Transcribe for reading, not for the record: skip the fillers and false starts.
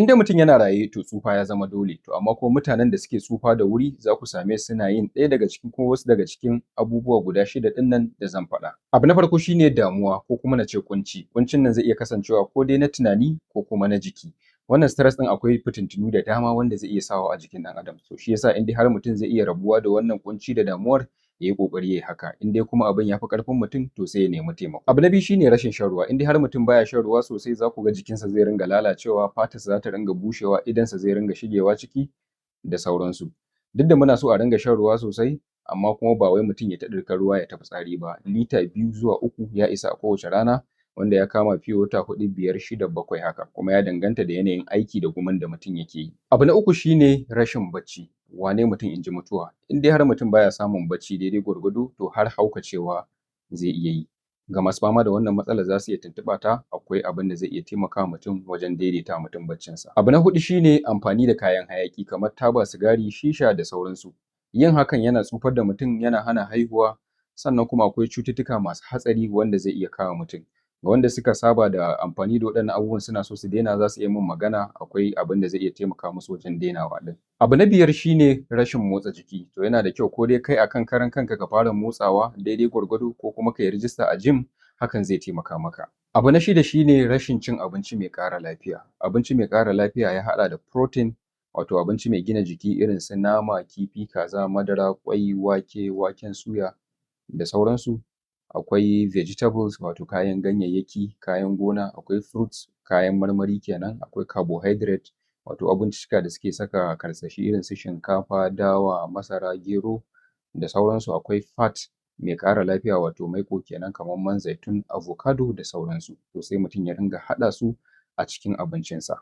In dai mutum yana raye, to tsufa ya zama dole, to amma kuma mutanen da suke tsufa da wuri za ku same su suna yin ɗaya daga cikin ko wasu daga cikin abubuwa guda 6 ɗin nan da zan faɗa. Abu na farko shine damuwa, ko kuma na ce ƙunci. Ƙuncin nan zai iya kasancewa ko dai na tunani ko kuma na jiki. Wannan stress ɗin akwai fitintunu da dama wanda zai iya sawa a jikin ɗan adam. To shi yasa in dai har mutum zai iya rabuwa da wannan ƙunci da damuwar, ya yi ƙoƙari ya yi haka. In dai kuma abin ya fi ƙarfin mutum, to sai ya nemi taimako. Abu na biyu shine rashin shan ruwa. In dai har mutum baya shan ruwa sosai, za ku ga jikinsa zai ringa lalacewa, fatarsa za ta ringa bushewa, idonsa zai ringa shigewa ciki da sauransu. Duk da muna so a ringa shan ruwa sosai, amma kuma ba wai mutum ya ta ɗirkar ruwa ya tafi tsari ba. Lita 2 zuwa 3 ya isa a kowace rana, wanda ya kama fiye wata 4, 5, 6, 7 haka, kuma ya danganta da yanayin aiki da gumin da mutum yake yi. Abu na uku shine rashin bacci. Wane mutum, in ji mutuwa. In dai har mutum baya samun bacci daidai gwargwado, to har haukacewa zai iya yi. Ga masu fama da wannan matsalar, za su iya tuntuɓa ta, akwai abin da zai iya taimaka mutum wajen daidaita mutum baccinsa. Abu na huɗu shine amfani da kayan hayaƙi kamar taba sigari, shisha da sauransu. Yin hakan yana tsufar da mutum, yana hana haihuwa, sannan kuma akwai cututtuka masu hatsari wanda zai iya kama mutum. Ga wanda suka saba da amfani da waɗannan abubuwan, suna so su daina, za su iya min magana, akwai abin da zai iya taimaka musu wajen dainawa ɗin. Abu na biyar shine rashin motsa jiki. To yana da kyau ko dai kai akan karan kanka ka fara motsawa daidai gwargwado, ko kuma ka yi rijista a gym, hakan zai taimaka maka. Abu na shida shine rashin cin abinci mai ƙara lafiya. Abinci mai ƙara lafiya ya haɗa da protein, wato abinci mai gina jiki, irin su nama, kifi, kaza, madara, ƙwai, wake, waken suya da sauransu. Akwai vegetables, wato kayan ganyayyaki, kayan gona, akwai fruits, kayan marmari kenan, akwai carbohydrate, wato abinciccika da suke saka karsashi, irin su shinkafa, dawa, masara, gero da sauransu. Akwai fat mai ƙara lafiya, wato maiƙo kenan, kamar man zaitun, avocado da sauransu. To sai mutum ya ringa haɗa su a cikin abincinsa.